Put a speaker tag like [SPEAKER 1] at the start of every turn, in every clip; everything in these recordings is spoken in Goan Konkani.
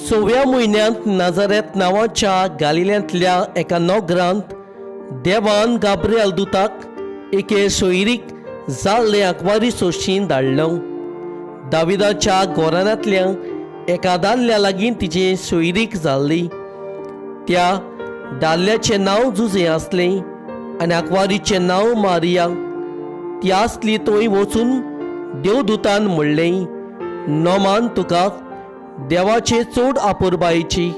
[SPEAKER 1] सव्या म्हयन्यांत नाजारेत नांवाच्या गालिल्यांतल्या एका नगरांत देवान गाब्रियल दुताक एके सोयरीक जाल्ले आंकवारी सोशीन धाडलो. दाविदाच्या घराण्यांतल्या एका दादल्या लागीं तिची सोयरीक जाल्ली. त्या दादल्याचें नांव जुझे आसलें आनी आंकवारीचें नांव मारिया. ती आसली थंय वचून देवदूतान म्हणलें, नोमान तुका देवाचे चड आपुरबायेची,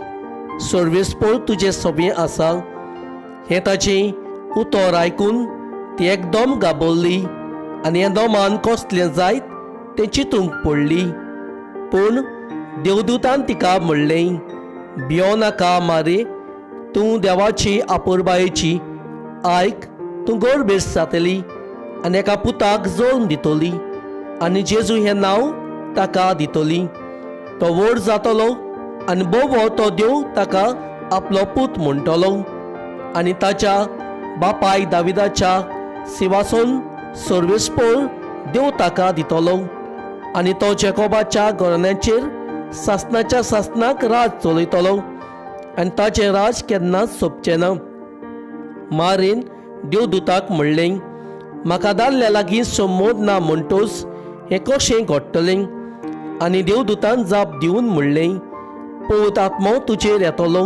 [SPEAKER 1] सर्वेस्पोर तुजें सगळें आसा. हें ताचें उतर आयकून ती एकदम गाबरली आनी हें नोमान कसलें जायत तें चिंतूंक पडली. पूण देवदूतान तिका म्हणलें, भियो नाका मारे, तूं देवाची आपुरबायेची. आयक, तूं गर्भेस्त जातली आनी एका पुताक जल्म दितली आनी जेजू हें नांव ताका दितली. तो व्हड जातलो आनी बोवो तो देव ताका आपलो पूत म्हणटलो आनी ताच्या बापाय दाविदाच्या सिवासून सर्वेस्पोर देव ताका दितलो आनी तो जेकोबाच्या घराण्याचेर सासनाच्या सासनाक राज चलयतलो आनी ताचें राज केन्नाच सोंपचें ना. मारीन देवदूताक म्हणलें, म्हाका दादल्या लागीं संबोध ना म्हणटूच हें कशें घडटलें? आनी देवदूतान जाप दिवन म्हणलें, पवित्र आत्मो तुजेर येतलो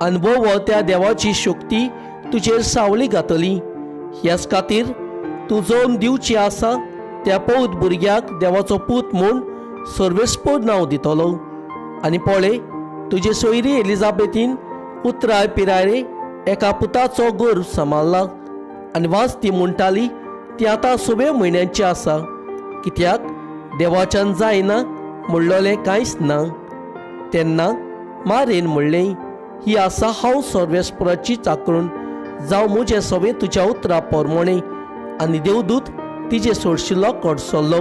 [SPEAKER 1] आनी भोव त्या देवाची शक्ती तुजेर सावळी घातली. ह्याच खातीर तूं जल्म दिवची आसा त्या पवित्र भुरग्याक देवाचो पूत म्हूण सर्वेस्पोर नांव दितलो. आनी पळय, तुजे सोयरी एलिजाबेथीन उतराय पिराये एका पुताचो गर्भ सांबाळ्ळा आनी वाज ती म्हणटाली ती आतां सव्या म्हयन्यांची आसा, कित्याक देवाच्यान जायना म्हणलोलें कांयच ना. तेन्ना मारेन म्हणलें, ही आसा हांव सर्वेस्पराची चाकरून, जावं म्हजें सगळें तुज्या उतरा पोरमोणें. आनी देवदूत तिजे सोडशिल्लो कडसरलो.